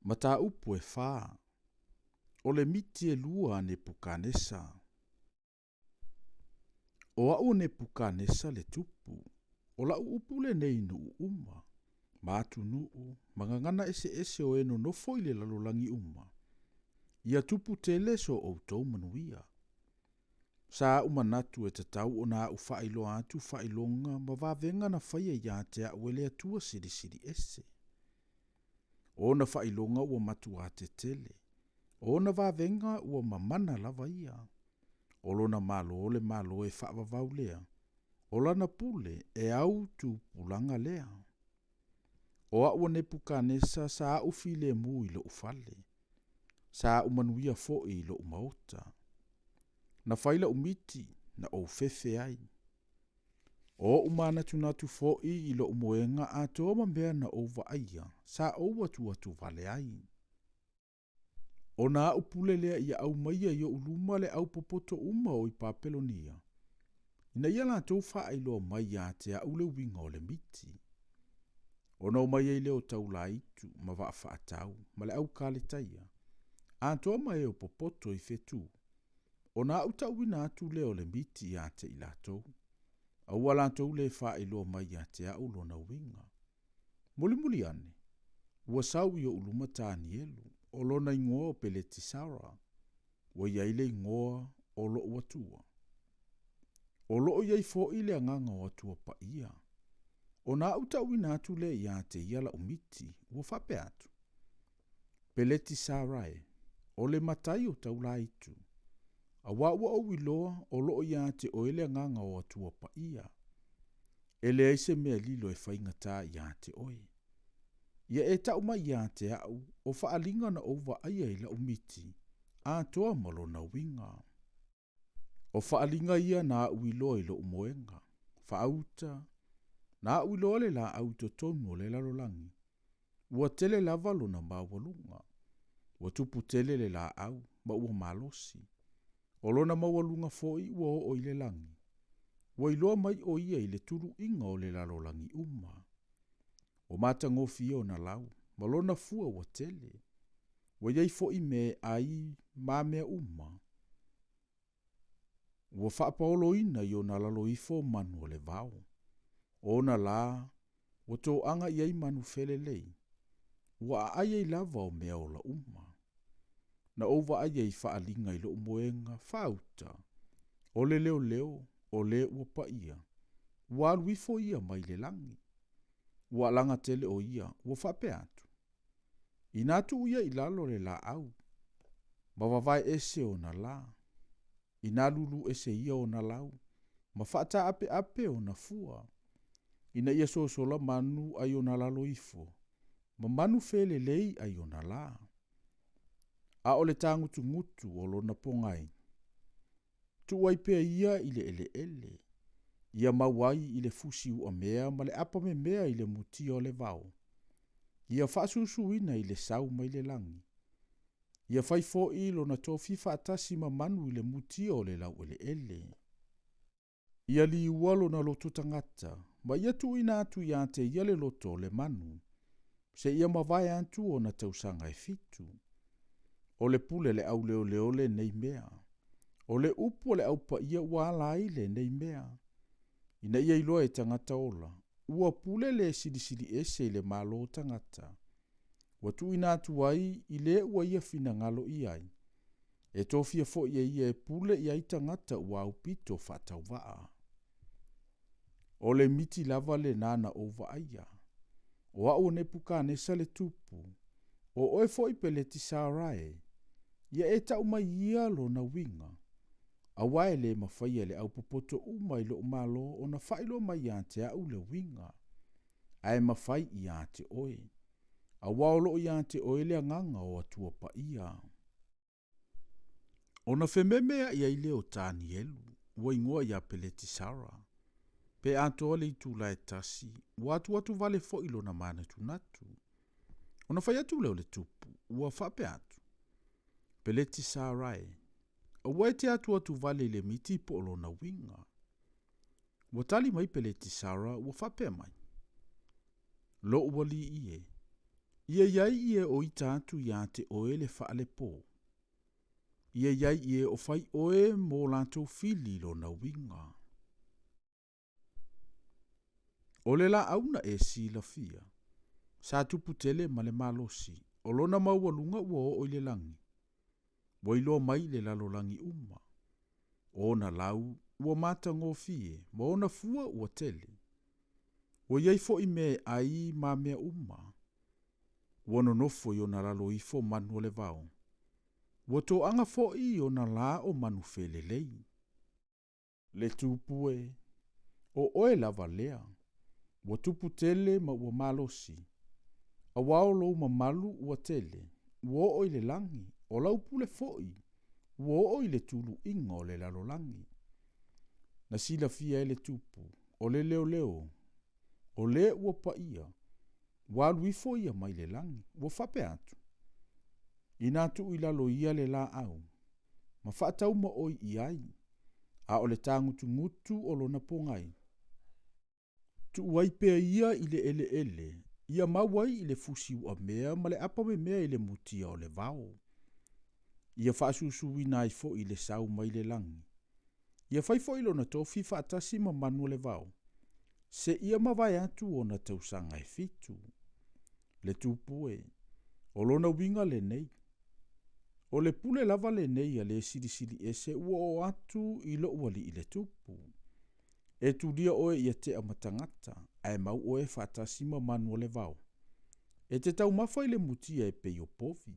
Mataupu e fa, o le miti e lua a Nepukanesa. O au o Nepukanesa le tupu, o la'u upu lenei i nuu uma, ma atunuu, ma gagana eseese o e nonofo i le lalolagi uma, ia tupu tele so outou manuia. Sa a'u manatu e tatau ona a'u faailoa atu faailoga ma vavega na faia ia te a'u e le Atua Silisili Ese. O ona faailoga ua matuā tetele, o ona vavega ua mamana lava ia. O lona Malo le Malo e faavavau lea, o lana pule e au tupulaga lea. O a'u o Nepukanesa sa a'u filemu i lo'u fale, sa a'u manuia foi i lo'u maota. Na fai la'u miti na ou fefe ai. O o'u manatunatu foi i lo'u moega atoa ma mea na ou vaaia, sa ou atuatu vale ai. Ona a'u pule lea ia aumaia i o'u luma le au popoto uma o i Papelonia, ina ia latou faailoa mai ia te a'u le uiga o le miti. Ona omai ai lea o taulaitu ma vaafaatau ma le au Kaletaia, atoa ma e o popoto i fetu, ona a'u ta'uina atu lea o le miti ia te i latou, a ua latou lē faailoa mai ia te a'u lona uiga. Mulimuli ane, ua sau i o'u luma Tanielu, o lona igoa o Peletisara, ua i ai le igoa o lo'u Atua. O loo i ai fo'i le agaga o Atua paia. Ona a'u ta'uina atu lea ia te ia la'u miti, ua faapea atu, Peletisara e, o le matai o taulaitu, auā ua ou iloa o loo ia te oe le agaga o Atua paia. E leai se mea lilo e faigata ia te oe. Ia e ta'u mai ia te a'u o faaliga na ou vaaia i la'u miti, atoa ma lona uiga. O faaliga ia na a'u iloa i lo'u moega, faauta, na a'u iloa le laau i totonu o le lalolagi, ua tele lava lona maualuga. Ua tupu tele le laau, ma ua malosi. O lona maualuga foi ua oo i le lagi. Ua iloa mai o ia i le tuluiga o le lalolagi uma. Ua matagofie ona lau, ma lona fua ua tele. Ua i ai foi mea e ai ma mea uma. Ua faapaoloina i ona lalo ifo manu o le vao. O ona lā, ua toaga i ai manu felelei. Ua aai ai lava o mea ola uma. Na ou vaaia i faaliga i lo'u moega, faauta, o le leoleo, o le ua paia, ua alu ifo ia mai le lagi. Ua alaga tele o ia, ua faapea atu. Inā tuu ia i lalo le laau, ma vavae ese ona lā, inā lulu ese ia ona lau, ma faataapeape ona fua, ina ia sosola manu ai ona lalo ifo, ma manu felelei ai ona lā. A o le tagutugutu o lona pogai, tuu ai pea ia i le eleele, ia mau ai i le fusi uamea ma le apamemea i le mutia o le vao, ia faasusuina i le sau mai le lagi, ia fai fo'i lona tofi faatasi ma manu i le mutia o le laueleele. Ia liua lona loto tagata, ma ia tuuina atu ia te ia le loto o le manu, seia mavae atu ona tausaga e fitu. O le pule a le au leoleo lenei mea. O le upu a le au paia ua ala ai lenei mea. Ina ia iloa e tagata ola, ua pule le Silisili Ese i le Malo o tagata. Ua tuuina atu ai i le ua ia finagalo i ai, e tofia foi e ia e pule i ai tagata ua aupito faatauvaa. O le miti lava lenā na ou vaaia. O a'u o Nepukanesa le tupu, o oe foi Peletisara e, ia e ta'u mai ia lona uiga, auā e lē mafaia e le au popoto uma i lo'u malo ona faailoa mai ia te a'u le uiga, ae mafai ia te oe, auā o loo ia te oe le agaga o Atua paia. Ona fememea'i ai lea o Tanielu, ua igoa ia Peletisara, pe atoa le itula e tasi, ua atuatu vale foi lona manatunatu. Ona fai atu lea o le tupu, ua faapea atu, Peletisara e, aua e te atuatu vale i le miti po o lona uiga. Ua tali mai Peletisara ua faapea mai, Lo'u alii e, Ia i ai i e o ita atu iā te oe le faalepō. Ia i ai i e o fai oe mo latou fili lona uiga. O le laau na e silafia, sa tupu tele ma le malosi, o lona maualuga ua oo i le lagi, ua iloa mai i le lalolagi uma. O ona lau ua matagofie, ma ona fua ua tele. Ua i ai foi mea e ai ma mea uma. Ua nonofo i ona lalo ifo manu o le vao. Ua toaga foi i ona la o manu felelei. Le tupu e, o oe lava lea, ua tupu tele ma ua malosi. Auā o lou mamalu ua tele, ua oo i le lagi, o lau pule foi, ua oo i le tuluiga o le lalolagi. Na silafia e le tupu, o le leoleo, o le ua paia, ua alu ifo ia mai le lagi, ua faapea atu, Inā tuu i lalo ia le laau, ma faataumaoi i ai, a o le tagutugutu o lona pogai. Tuu ai pea ia i le eleele, ia mau ai i le fusi uamea ma le apamemea i le mutia o le vao. Ia faasusuina ai foi i le sau mai le lagi. Ia fai foi lona tofi faatasi ma manu o le vao, seia mavae atu ona tausaga e fitu. Le tupu e, o lona uiga lenei, o le pule lava lenei a le Silisili Ese ua oo atu i lou alii le tupu. E tulia oe ia tea ma tagata, ae mau oe faatasi ma manu o le vao. E te taumafa i le mutia e pei o povi.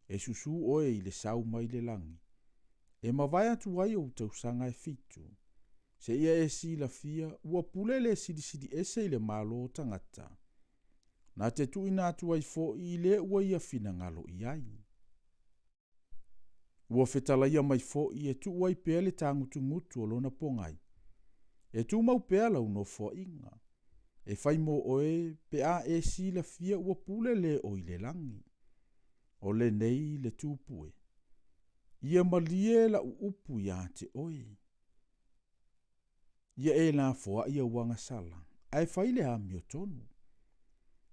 E susū oe i le sau mai le lagi. E mavae atu ai ou tausaga e fitu. Seia e silafia, ua pule le Silisili Ese i le malo o tagata. Na te tuuina atu ai foi i le ua ia finagalo i ai. Ua fetalaia mai foi e tuu ai pea le tagutugutu o lona pogai. E tumau pea lau nofoaiga. E fai mo oe pe a e silafia ua pule le o i le lagi. O lenei le tupu e. Ia malie lau upu iā te oe. Ia e lafoai au agasala, ae fai le amiotonu.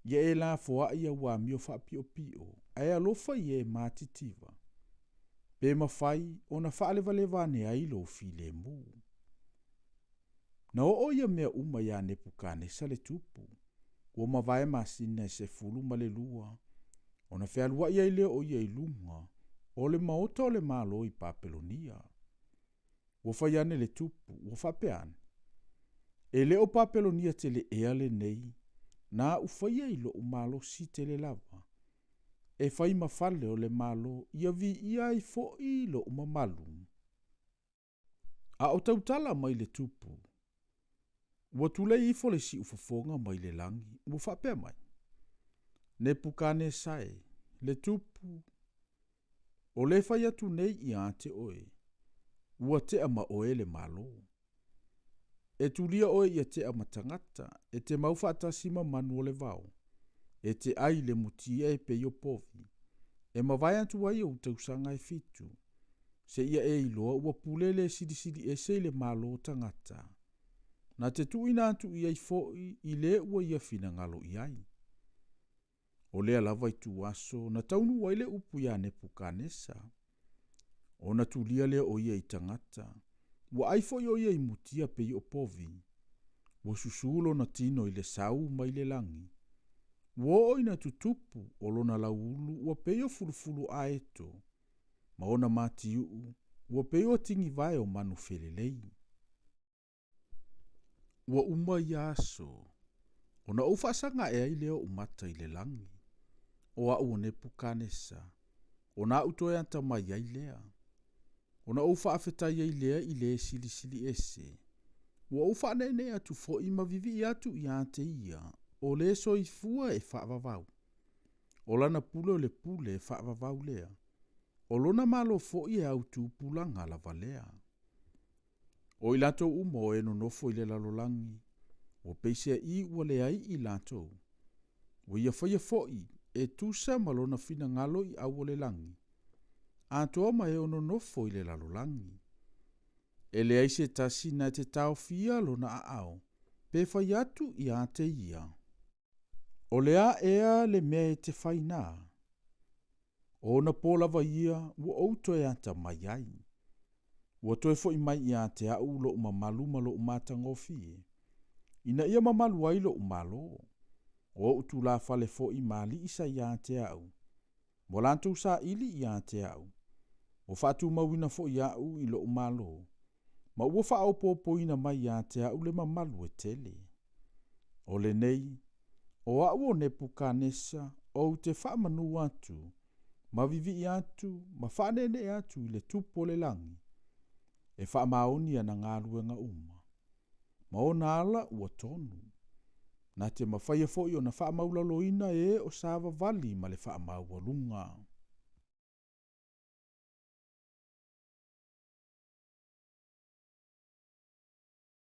Ia e lafoai au amio faapiopio, ae alofa i e matitiva. Pe mafai ona faalevaleva ane ai lou filemu. Na oo ia mea uma iā Nepukanesa le tupu, ua mavae masina e 12, ona fealuai ai lea o ia i luga o le maota o le Malo i Papelonia. Ua fai ane le tupu, ua faapea ane, E le o Papelonia tele ea lenei na aʻu faia i loʻu malosi tele lava, e fai ma fale o le Malo, ia viia ai foi loʻu mamalu. A o tautala mai le tupu, ua tulei ifo le siufofoga mai le lagi, ua faapea mai, Nepukanesa e, le tupu, o le fai atu nei iā te oe, ua tea ma oe le Malo. E tulia oe ia tea ma tagata, e te mau faatasi ma manu o le vao. E te ai i le mutia e pei o povi. E mavae atu ai ou tausaga e fitu, seia e iloa ua pule le Silisili Ese i le malo o tagata. Na te tuuina atu i ai foi i le ua ia finagalo i ai. O lea lava ituaso na taunuu ai le upu iā Nepukanesa, ona tulia lea o ia i tagata, ua ai foi o ia i mutia pei o povi. Ua susū lona tino i le sau mai le lagi. Ua oo ina tutupu o lona lauulu ua pei o fulufulu aeto, ma ona matiuu ua pei o tigivae o manu felelei. Ua uma ia aso, ona ou faasaga ae ai lea o ou mata i le lagi, o au o Nepukanesa, ona aʻu toe atamai ai lea. Ona ou faafetai ai lea i le Silisili Ese, ua ou faaneenee atu foi ma vivii atu iā te ia, o le soifua e faavavau. O lana pule o le pule e faavavau lea, o lona malo foi e autupulaga lava lea. O i latou uma o e nonofo i le lalolagi, ua peiseai ua leai i latou. Ua ia faia foi e tusa ma lona finagalo i au o le lagi, atoa ma e o nonofo i le lalolagi. E leai se tasi na te taofia lona aao, pe fai atu iā te ia. O le a ea le mea e te fai na? O ona pō lava ia ua ou toe atamai ai. Ua toe foʻi mai ia te aʻu loʻu mamalu ma loʻu matagofie, ina ia mamalu ai loʻu malo. O oʻu tulafale foʻi ma alii sa ia te aʻu, ua latou saʻili ia te aʻu, ua faatumauina foʻi aʻu i loʻu malo, ma ua faaopoopoina mai ia te aʻu le mamalu e tele. O lenei, o aʻu o Nepukanesa ou te faamanu atu, ma vivii atu, ma faaneenee atu i le Tupu o le lagi, e faamaoni ana galuega uma. Ma ona ala ua tonu. Na te mafaia foʻi ona faamaulaloina e o savavali ma le faamaualuga.